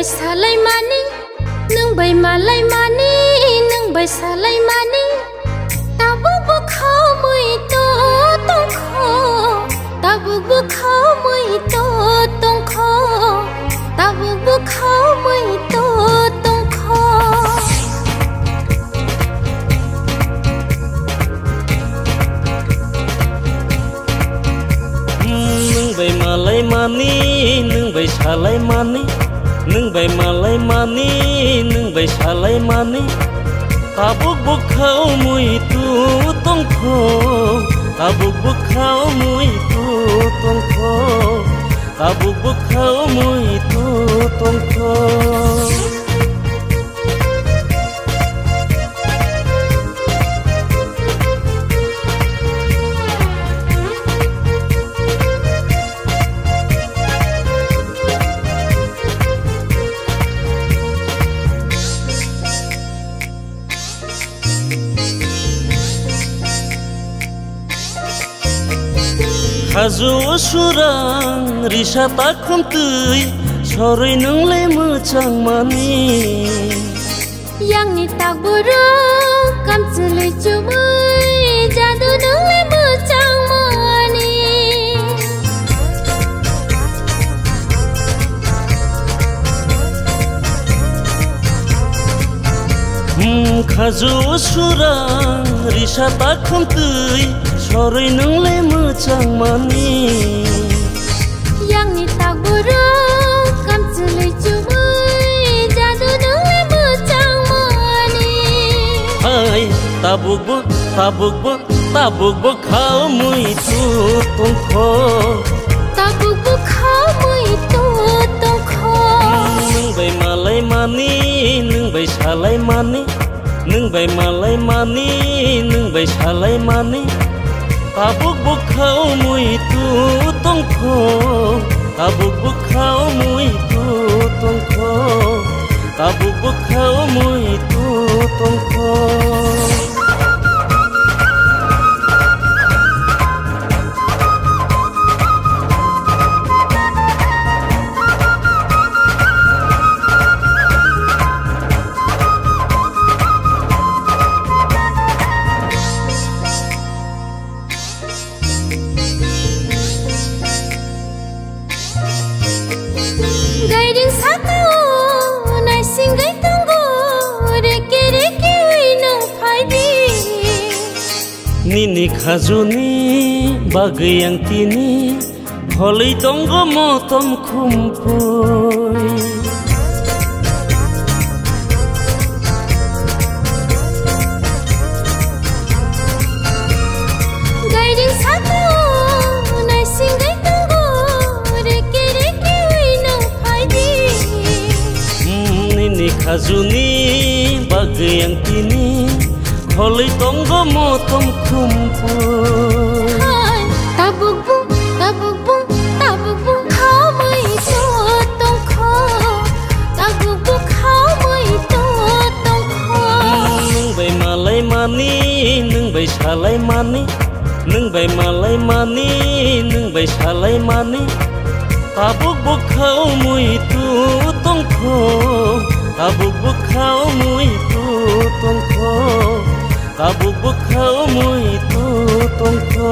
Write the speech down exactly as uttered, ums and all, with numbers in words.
Salaimani, nwng bai malaimani, nwng bai salaimani. Tabuk bwkha mui to tongkho, tabuk bwkha mui to tongkho, tabuk bwkha mui to tongkho. Nwng bai malaimani, nwng bai salaimani, nwng bai malaimani, nwng bai salaimani. Tabuk bwkha mui to tongkho, tabuk bwkha mui to tongkho, tabuk bwkha mui to tongkho. Khaju o surang risa takhum twi, sorwi nwng le mwchangmani. Yangni takborok kamchwlwi chumui, jadu nwng le mwchangmani. Hmm, khaju o surang risa takhum twi, sorwi nwng le mwchangmani. Yangni takborok kamchwlwi chumui, jadu nwng le mwchangmani. Hai, tabuk bo, tabuk bo, tabuk bo kha mui to tongkho. Tabuk bo kha mui to tongkho. Nwng bai malaimani, nwng bai salaimani, nwng bai malaimani, nwng bai salaimani. Tabuk bwkha mui to tongkho, tabuk bwkha mui to tongkho, tabuk bwkha mui to tongkho. Gairing saka o naisingwi tongo, reke reke wi nwng phaidi. Nini khajuni bagwi ang tini kholwi tongo motom khumpui. Gairing saka o naisingwi tongo, reke reke wi nwng phaidi. Hmm, nini khajuni bagwi ang tini kholwi tongo motom khumpui. Hai, tabuk bo, tabuk bo, tabuk bo kha mui to tongkho, tabuk bo kha mui to tongkho. Nwng bai malaimani, nwng bai salaimani, nwng bai malaimani, nwng bai salaimani. Tabuk bwkha mui to tongkho, tabuk bwkha mui to tongkho, tabuk bwkha mui to tongkho.